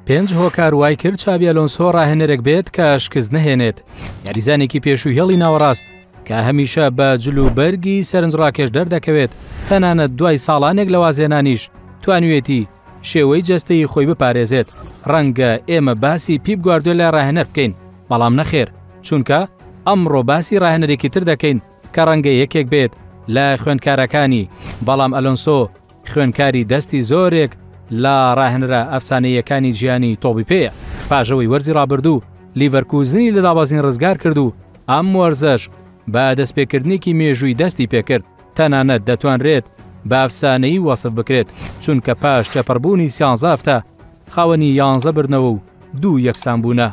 پێنج هۆکار وای کرد چابی ئەلۆنسۆ ڕاهێنەرێک بێت کە شکست نەهێنێت. یاریزانێکی پێشووی هێڵی ناوەڕاست کە هەمیشە بە جل و بەرگی سەرنجڕاکێش دەردەکەوێت، تەنانەت دوای ساڵانێک لە وازهێنانیش توانیویەتی شێوەی جەستەیی خۆی بپارێزێت. ڕەنگە ئێمە باسی پیپ گواردیۆلای ڕاهێنەر بکەین، بەڵام نەخێر، چونکە ئەمڕۆ باسی ڕاهێنەرێکی تر دەکەین کە ڕەنگە یەکێک بێت لە خوێندکارەکانی، بەڵام ئەلۆنسۆ خوێندکاری دەستی زۆرێک لە ڕاهێنەرە ئەفسانەییەکانی جیهانی تۆپی پێیە. پاش ئەوەی وەرزی ڕابردوو لیڤەرکوزنی لە دابەزین ڕزگار کرد و ئەم وەرزەش بە دەستپێکردنێکی مێژووی دەستی پێکرد، تەنانەت دەتوانرێت بە ئەفسانەیی وەسف بکرێت، چونکە پاش تێپەڕبوونی سیانزە هەفتە خاوەنی یانزە بردنەوە و دوو یەکسانبوونە.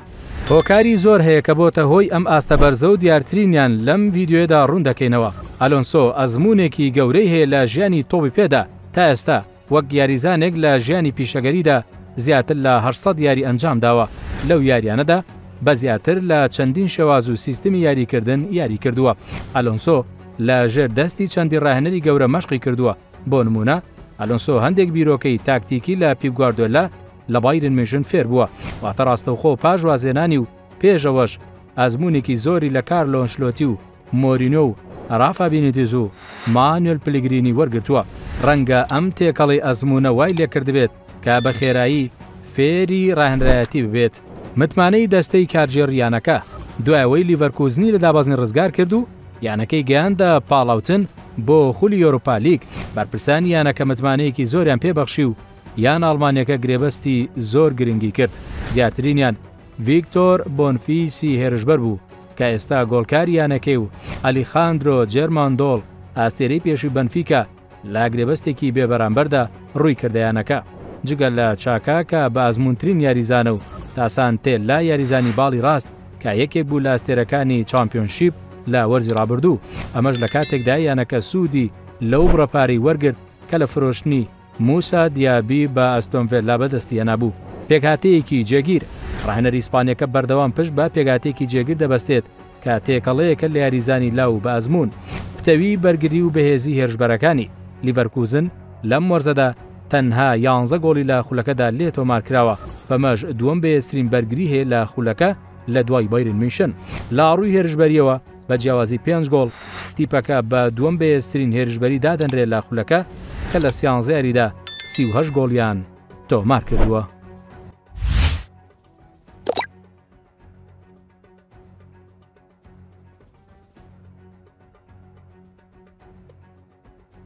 هۆکاری زۆر هەیە کە بۆتە هۆی ئەم ئاستە بەرزە و دیارترینیان لەم ڤیدیۆیەدا ڕوون دەکەینەوە. ئەلۆنسۆ ئەزموونێکی گەورەی هەیە لە ژیانی تۆپی پێدا، تا ئێستا وەک یاریزانێک لە ژیانی پیشەگەریدا زیاتر لە 800 یاری ئەنجامداوە، لەو یاریانەدا بە زیاتر لە چەندین شێواز و سیستمی یاریکردن یاری کردووە. ئەلۆنسۆ لە ژێر دەستی چەندین ڕاهێنەری گەورە مەشقی کردووە، بۆ نموونە ئەلۆنسۆ هەندێک بیرۆکەی تاکتیکی لە پیپ گواردیۆلا لە بایرن میونشن فێر بووە، واتە ڕاستەوخۆ پاش وازهێنانی و پێش ئەوەش ئەزموونێکی زۆری لە کارلۆ ئەنشلۆتی و مۆرینۆ و ڕافا بینیتیز و مانوێل پلیگرینی وەرگرتووە. ڕەنگە ئەم تێکەڵەی ئەزموونە وای لێکردبێت کە بە خێرایی فێری ڕاهێنەرایەتی ببێت. متمانەی دەستەی کارگێڕی یانەکە، دوای ئەوەی لیڤەرکوزنی لە دابەزین ڕزگار کرد و یانەکەی گەیاندە پاڵاوتن بۆ خولی یۆرۆپالیگ، بەرپرسانی یانەکە متمانەیەکی زۆریان پێبەخشی و یانە ئەڵمانیەکە گرێبەستی زۆر گرنگی کرد، دیارترینیان ڤیکتۆر بۆنفیسی هێرشبەر بوو کە ئێستا گۆڵکاری یانەکەی و ئەلیخاندرۆ جێرماندۆڵ ئاستێرەی پێشووی بەنفیکا لە گرێبەستێکی بێبەرامبەردا ڕووی کردە یانەکە. جگە لە چاکا کە بە ئەزموونترین یاریزانە و تاسان تێلا یاریزانی باڵی ڕاست کە یەکێک بوو لە ئەستێرەکانی چامپیۆنشیپ لە وەرزی ڕابردوو، ئەمەش لە کاتێکدا یانەکە سوودی لەو بڕە پارەی وەرگرت کە لە فرۆشتنی موسا دیابی بە ئەستۆن ڤێلا بەدەستی هێنابوو. پێکهاتەیەکی جێگیر، ڕاهێنەری ئیسپانییەکە بەردەوام پشت بە پێکهاتەیەکی جێگر دەبەستێت کە تێکەڵەیەکە لە یاریزانی لاو و بەئەزموون، پتەویی بەرگری و بەهێزی هێرشبەرەکانی. لیڤەرکوزن لەم وەرزەدا تەنها یانزە گۆڵی لە خولەکەدا لێ تۆمارکراوە، بەمەش دووەم بەهێزترین بەرگری هەیە لە خولەکە لە دوای بایرن میونشن. لە ڕووی هێرشبەرییەوە بە جیاوازی پێنج گۆڵ، تیپەکە بە دووەم بەهێزترین هێرشبەری دادەنرێت لە خولەکە کە لە سیانزە یاریدا 38 گۆڵیان تۆمارکردووە.